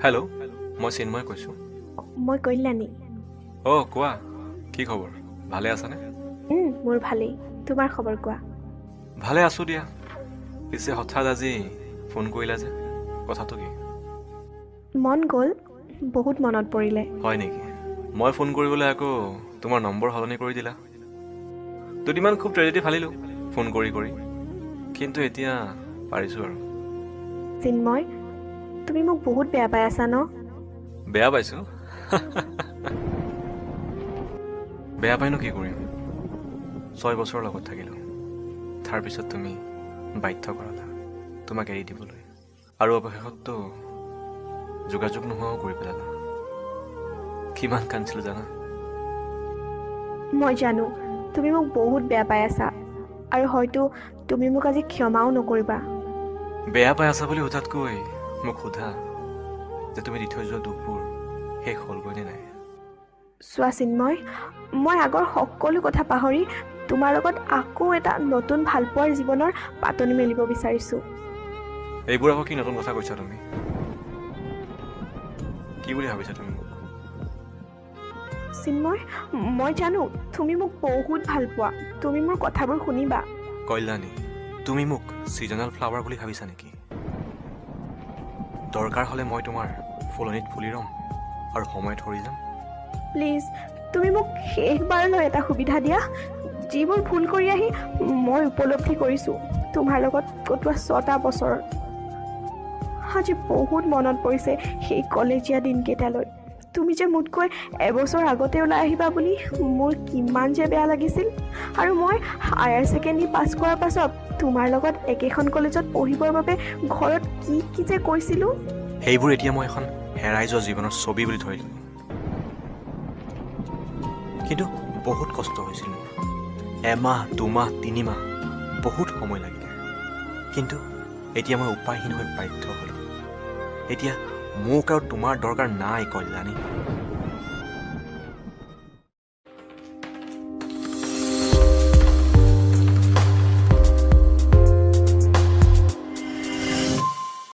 Hello', মই চিন্ময়ে কৈছোঁ। মই কল্যাণী। অ' কোৱা, কি খবৰ? ভালে আছানে? মোৰ ভালেই, তোমাৰ খবৰ কোৱা? ভালে আছোঁ দিয়া। পিছে হঠাৎ আজি ফোন কৰিলা যে, কথাটো কি? মন গ'ল, বহুত মনত পৰিলে। হয় নেকি? মই ফোন কৰিবলৈ আকৌ তোমাৰ নম্বৰ সলনি কৰি দিলা। দুদিনমান খুব ট্ৰেজেডি ফালিলোঁ ফোন কৰি কৰি, কিন্তু এতিয়া পাৰিছোঁ আৰু। চিন্ময়, তুমি মোক বহুত বেয়া পাই আছা ন? বেয়া পাইছোঁ? বেয়া পাইনো কি কৰিম? 6 বছৰৰ লগত থাকিলোঁ, তাৰপিছত তুমি বাধ্য কৰালা তোমাক এৰি দিবলৈ, আৰু অৱশেষততো যোগাযোগ নোহোৱাও কৰি পেলালা। কিমান কান্দিছিলোঁ জানা? মই জানো তুমি মোক বহুত বেয়া পাই আছা, আৰু হয়তো তুমি মোক আজি ক্ষমাও নকৰিবা। বেয়া পাই আছা বুলি সোধাতকৈ মোক সোধা যে তুমি দি থৈ যোৱা দুখবোৰ শেষ হ'লগৈ নে নাই। চোৱা চিন্ময়, মই আগৰ সকলো কথা পাহৰি তোমাৰ লগত আকৌ এটা নতুন ভালপোৱাৰ জীৱনৰ পাতনি মেলিব বিচাৰিছোঁ। এইবোৰ আকৌ কি নতুন কথা কৈছা তুমি? কি বুলি ভাবিছা তুমি মোক? চিন্ময়, মই জানো তুমি মোক বহুত ভাল পোৱা, তুমি মোৰ কথাবোৰ শুনিবা। কল্যাণী, তুমি মোক ছিজনেল ফ্লাৱাৰ বুলি ভাবিছা নেকি? দৰকাৰ হ'লে মই তোমাৰ ফুলনিত ফুলি ৰ'ম আৰু সময়ত সৰি যাম। প্লিজ তুমি মোক শেষবাৰলৈ এটা সুবিধা দিয়া। যিবোৰ ভুল কৰি আহি মই উপলব্ধি কৰিছোঁ তোমাৰ লগত কটোৱা 6টা বছৰত, আজি বহুত মনত পৰিছে সেই কলেজীয়া দিনকেইটালৈ। তুমি যে মোতকৈ এবছৰ আগতে ওলাই আহিবা বুলি মোৰ কিমান যে বেয়া লাগিছিল। আৰু মই হায়াৰ ছেকেণ্ডেৰী পাছ কৰাৰ পাছত তোমাৰ লগত একেখন কলেজত পঢ়িবৰ বাবে ঘৰত কি কি যে কৈছিলোঁ। সেইবোৰ এতিয়া মই এখন হেৰাই যোৱা জীৱনৰ ছবি বুলি ধৰি ল'লোঁ। কিন্তু বহুত কষ্ট হৈছিল মোৰ। এমাহ, দুমাহ, তিনিমাহ বহুত সময় লাগিলে, কিন্তু এতিয়া মই উপায়হীন হৈ বাধ্য হ'লোঁ। এতিয়া মোক আৰু তোমাৰ দৰকাৰ নাই কল্যাণী।